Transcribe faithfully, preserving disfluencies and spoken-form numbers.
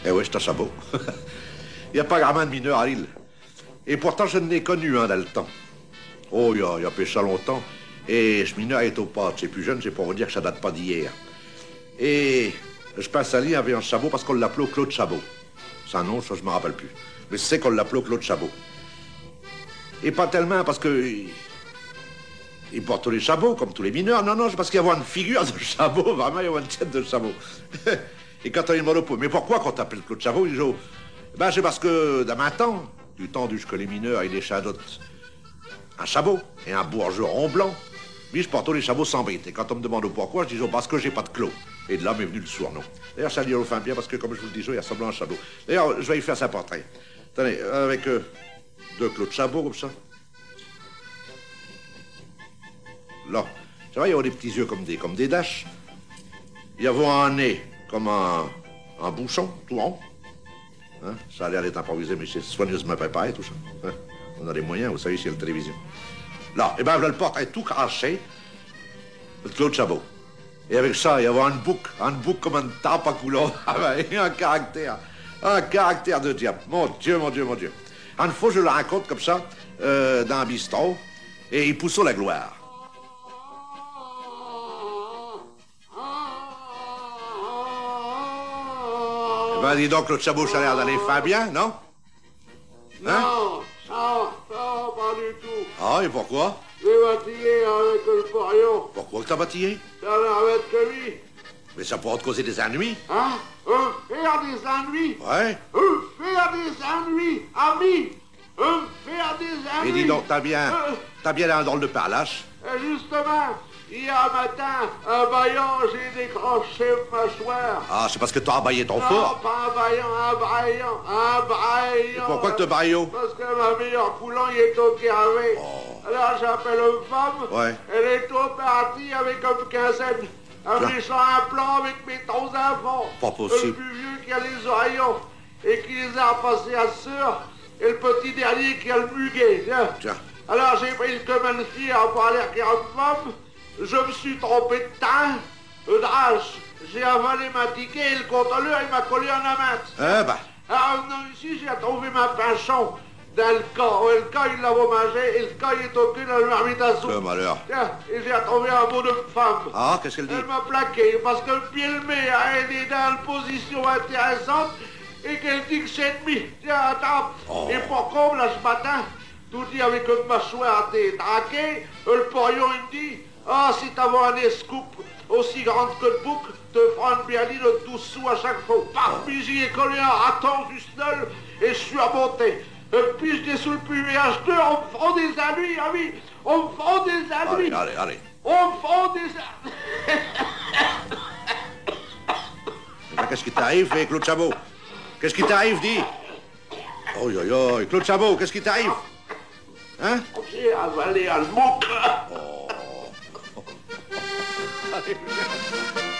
Eh ouais, ch'est un sabot. I a pas gramint d' mineurs à l'île. Et pourtant, je n'ai connu un dins l' temps. Oh, i a, i a pus cha longtemps. Et ch' mineur, i étot pas, ch'est pus jeune, ch'est pour vous dire que cha date pas d'hier. Et j' pinse à li avec un sabot parce qu'on l'app'lot Claude Chabot. Sin nom, cha, j' m'in rappelle pus. Mais j' sais qu'on l'app'lot Claude Chabot. Et pas tell'mint parce que i, i portot des chabots, comme tous les mineurs. Non, non, ch'est parce qu'i avot eune figure de chabot, vraimint, i avot eune tiête de chabot. Et quand on li d'mindot, mais pourquoi qu'on t'appelle Claude Chabot, i dijot, ben, ch'est parce que, dins min temps, du temps d'usque les mineurs, i laichint à d'autes un chabot et un bourgeron blanc. Mi, j' portos des chabots sans brides. Et quand on m' d'mindot pourquoi, j' dijos, parce que j'ai pas d' clous. Et d' là m'est v'nu l' surnom. D'ailleurs, cha li allot fin bien parce que, comme j' vous l' dijos, i r'semblos à un chabot. D'ailleurs, j' vas li faire sin portrait. Attindez, avec, euh, deux clous d' chabot, comme cha. Là. Cha va, i avot des p'tits yeux comme des, comme des daches. I avot un nez comme un, un bouchon, tout rond. Hein ? Cha a l'air d'ête improvisé, mais ch'est soigneus'mint préparé, tout cha. Hein ? On a les moyens, vous savez, ch'est l' télévision. Là, eh ben, v'là l' portrait tout craché de Claude Chabot. Et avec cha, i avot eune bouque, eune bouque comme eune tarpe à coulons. Ah ben, et un caractère, un caractère de diable. Mon Dieu, mon Dieu, mon Dieu. Eune fos, j' l' rincontre comme cha, euh, dins un bistrot, et i poussot la gloire. Eh ben, dis donc, Claude Chabot, cha a l'air d'aller fin bien, non ? Hein ? Non, cha, cha va pas du tout. Ah, et pourquoi ? J'ai batillé avec l' porion. Pourquoi qu' t'as batillé ? Cha n'arwette que li. Mais cha pourrot t' causer des innuis. Hein ? Euh, faire des innuis ? Ouais. Euh, faire des innuis, ami. Euh, faire des innuis. Mais dis donc, t'as bien, euh, t'as bien un drôle de parlache. Euh, justemint, hier matin, in baillant, j'ai décroché m' mâchoire. Ah, ch'est parce que t'as baillé trop fort. Non, pas in baillant, in braillant, in braillant. Et pourquoi qu' te braillos ? Parce que min meilleur coulon, il étot énervé. Oh. Alors, j'appelle m' femme, ouais, elle étot partie avec eune quinzaine. In m' laichant in plan avec mes tros infants. Pas possible. L' pus vieux qui a les oreillons et qui les a repassés à s' sœur, et l' p'tit dernier qui a l' muguet, tiens. Tiens. Alors j'ai pris l' quemin d' fier pour aller querre m' femme, je m' sus trompé d' train, euh, d' rache, j'ai avalé min ticket et l' contrôleur, i m'a collé eune aminde. Eh ben. Alors, in r'venant ichi, j'ai artrouvé min pinchon dins l' can. Ouais, l' can, i l'avot mingé, et l' can, il étot cul dins l' marmite à soupe. Quel malheur. Tiens, et j'ai artrouvé un mot de m' femme. Ah, qu'est-ce qu'elle dit ? Elle m'a plaqué, parce que m' bielle-mère, hein, elle est dins eune position intéressante, et qu'elle dit que ch'est d' mi. Tiens, attrape. Oh. Et pour comble, là, ch' matin, toudis avec eune mâchoire détraquée, l' porion, i m' dit, ah, si t'avos eune escoupe aussi grande que t' bouque, te f'ros eune berline de douze sous à chaque fos. Paf, pis j'y ai collé un raton su s' gueule et j' sus r'monté. Euh, pis j' dessus l' pus vieux, achteure, in m' f'rot des innuis, ami, in m' f'rot des innuis. Allez, allez, allez. In m' f'rot des innuis. Mais qu'est-ce qui t'arrive, eh, Claude Chabot ? Qu'est-ce qui t'arrive, dis ? Oi, oi, oi, Claude Chabot, qu'est-ce qui t'arrive ? Hein ? J'ai avalé un mouque. Oh. Allez, viens.